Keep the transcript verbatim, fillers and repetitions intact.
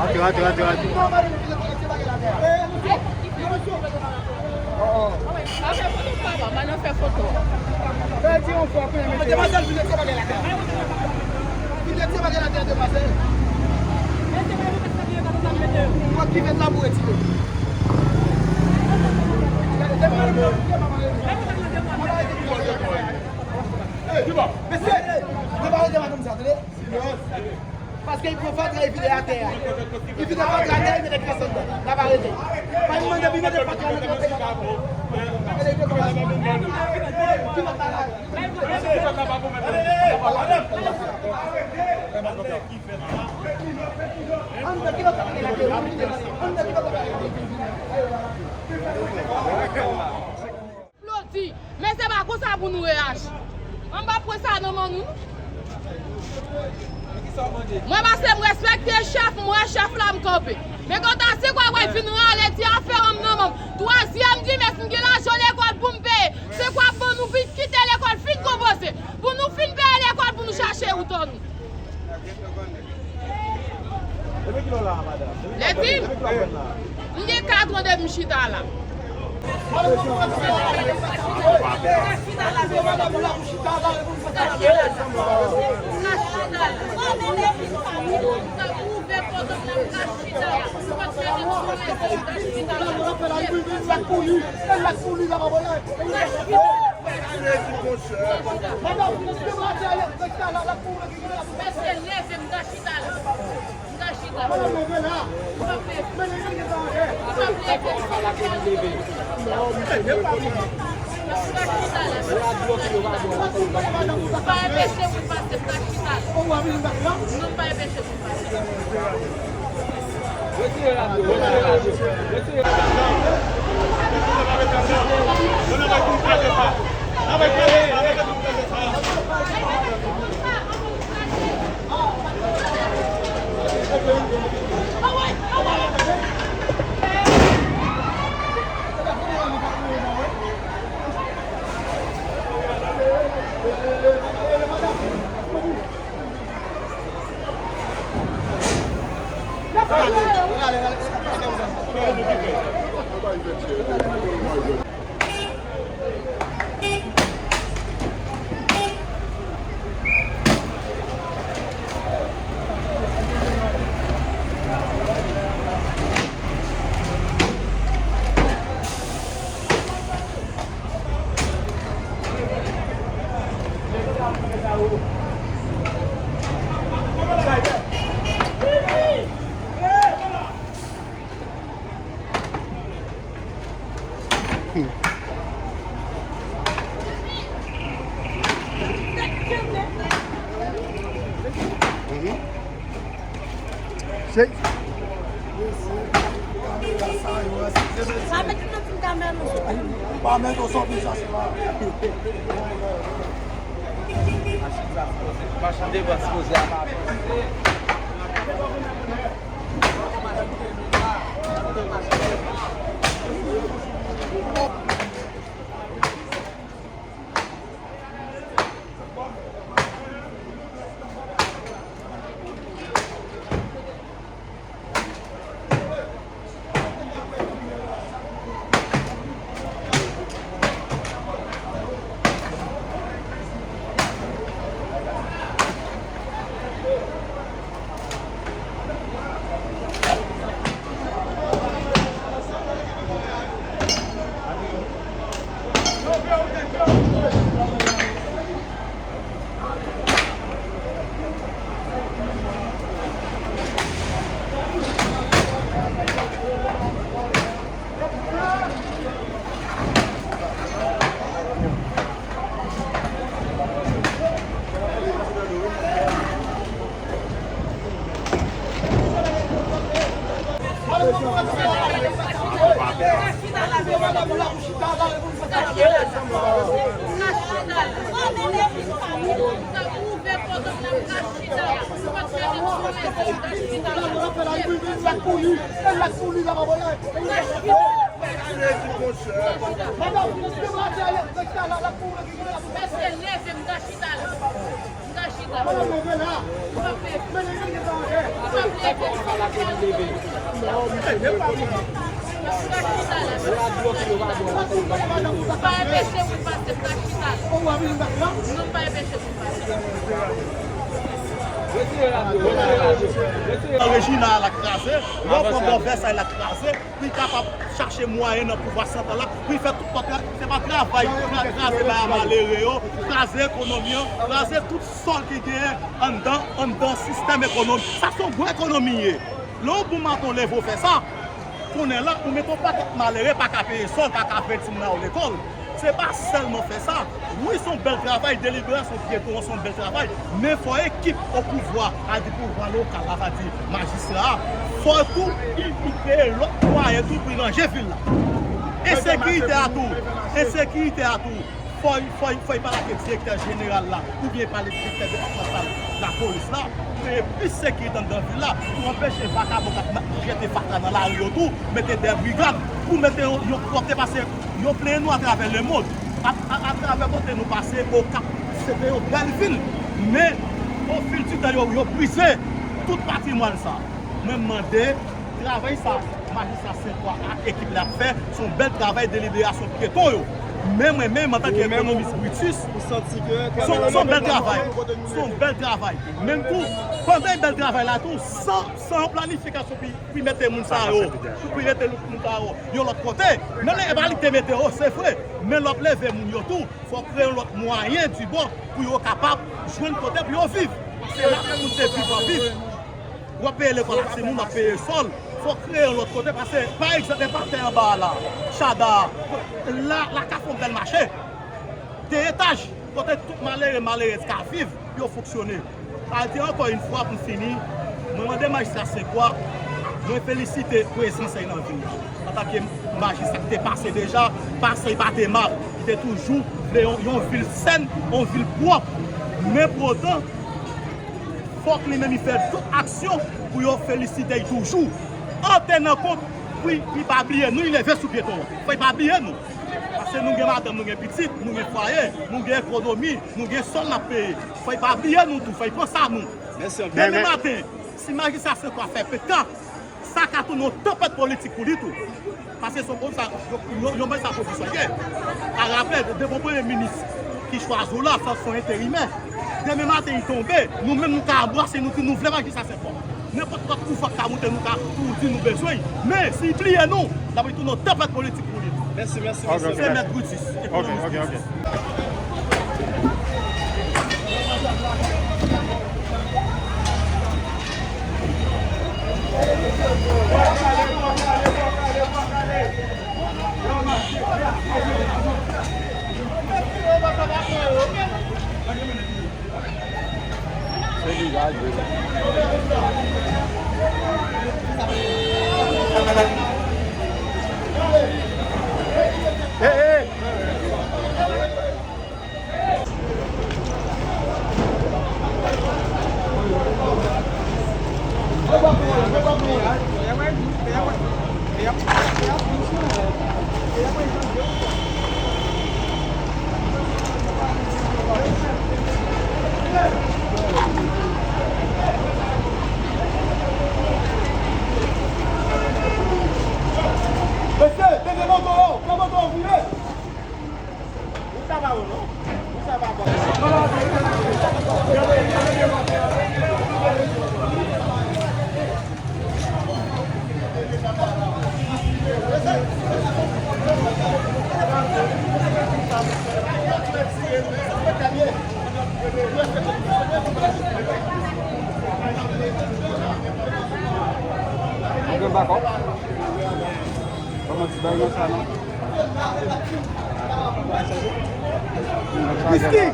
Antre, antre, antre, antre. Pa fè foto, papa, pa nan fè foto. Demwazèl, vin retire bagay la tè. Vin retire bagay la tè, demwazèl. Mwen ki fèt la pou retire. Mesye, nou pa rete madanm sa, tande? Silans. Paske li pran fatra, li vide atè a. Li vide fatra atè a, li mete kras anndan. N ap arete. Pa mande, li mete fatra, mete fatra. Ki fatra la? Anndan, ki fatra la? Anndan, ki fatra la? Aplodi, men se pa konsa pou nou reyaji. An pa pran sa nan men nou. Mwen pase m respekte chèf, m wè chèf la m kanpe. Men kanta si kwa wè vin rale ti afè an m nan men m. Twazyèm dimès m gen lajan lekòl pou m peye. Se kwa ban nou vin kite lekòl fin konpoze. Pou nou fin peye lekòl pou nou chache wout an nou. Lè di, m gen katran depi m chita la. Mesye, leve m, m ka chita la. M ka chita la. M p ap leve. M p ap leve. M p ap leve. M ka chita la. M ka chita la. Ou pa enpeche moun pase, m ka chita la. Non, m pa enpeche moun pase. Se pa met nan ti kamera non. Pa met yon sòt chache la. Machin devan sipoze ap avanse. Rejina a l ap kraze, lè w pran bò vè sa a l ap kraze, pou l kapab chache mwayen nan pouvwa santral la, pou l fè tout kòk la, se pa travay, pou l kraze bay a malere yo, kraze ekonomi an, kraze tout sòl ki genyen anndan, anndan sistèm ekonomi. Sa se yon gwo ekonomi ye. Lè yon bon maten w leve w fè sa, kounye a la, ou mete yon pakèt malere pa ka peye sòl, pa ka voye timoun a yo lekòl. Se pa sèlman fè sa. Wi, se yon bèl travay, deliberasyon pyeton an se yon bèl travay. Men fò ekip o pouvwa, a di pouvwa lokal la, sa di majistra a, fò tou, li, li kreye lòt mwayen tou pou l ranje vil la. Ensekirite a tou, ensekirite a tou. Fò, fò, fò y pale ak direktè jeneral la, oubyen pale direktè depatmantal lapolis la, kreye plis sekirite anndan vil la, pou anpeche vakabon k ap ma-, jete fatra nan lari yo tou, mete de brigad, pou mete yon, yon pwòpte, paske yo plenyen nou atravè lemonn, a, a, atravè kote nou pase, Okap, se te yon bèl vil, men, o fil di tan, yo, yo brize tout patrimwàn sa. Mwen mande, travay sa majistra Senkwa ak ekip li ap fè, se yon bèl travay de liberasyon pyeton yo. Men mwen menm, antanke ekonomis Britis, se yon, se yon bèl travay. Se yon bèl travay. Menm tou, pandan bèl travay la tou, san, san yon planifikasyon pou, pou mete moun sa yo, pou, pou mete moun sa yo yon lòt kote. Menm lè e pa li ki te mete yo, se vre. Men lè w ap leve moun yo tou, fò w kreye yon lòt mwayen dibò pou yo kapab jwenn kote pou yo viv. Se la pou moun se viv w ap viv. W ap peye lekòl a timoun, w ap peye sòl. Fò w kreye yon lòt kote, paske, pa egzanp, e pa tè anba a la, Chada a, la, la ka fè yon bèl mache. De etaj, kote tout malere, malerèz ka viv, pou yo fonksyone. Sa di, ankò yon fwa, pou m fini, mwen mande majistra Senkwa, mwen felisite prezans li nan vil la. Antanke majistra ki te pase deja, pase l pa te mal. Li te toujou vle yon, yon vil sèn, yon vil pwòp. Men pou otan, fòk li menm li fè tout aksyon pou yo felisite l toujou. An tenan kont pou, pou li pa bliye nou, li leve sou pyeton an. Fò li pa bliye nou. Paske nou gen madanm, nou gen pitit, nou gen fwaye, nou gen ekonomi, nou gen sòl n ap peye. Fò li pa bliye nou tou, fò li panse a nou. Demen maten, si majistra Senkwa fè peta, sa ka tounen yon tanpèt politik pou li tou. Paske se konsa, yo, yo, yo menm sa pozisyon ye. A rapèl, devan premye minis ki chwazi w la, sa se yon enterimè. Demen maten, li tonbe, nou menm nou ka anbrase, nou di nou vle majistra Senkwa. Nenpòt lòt pouvwa k ka monte, nou ka tou di nou bezwen l. Men, si l bliye nou, l ap retounen yon tanpèt politik pou li. Mèsi, mèsi, mèsi. Se Mèt Brutus, ekonomis Brutus. Mesye, peze moto yo, pran moto yo, vire. Ou sa pa bon, non? Ou sa pa bon. Mwen gen bakòp. Kòman ti bagay nan sa, non? Mistik!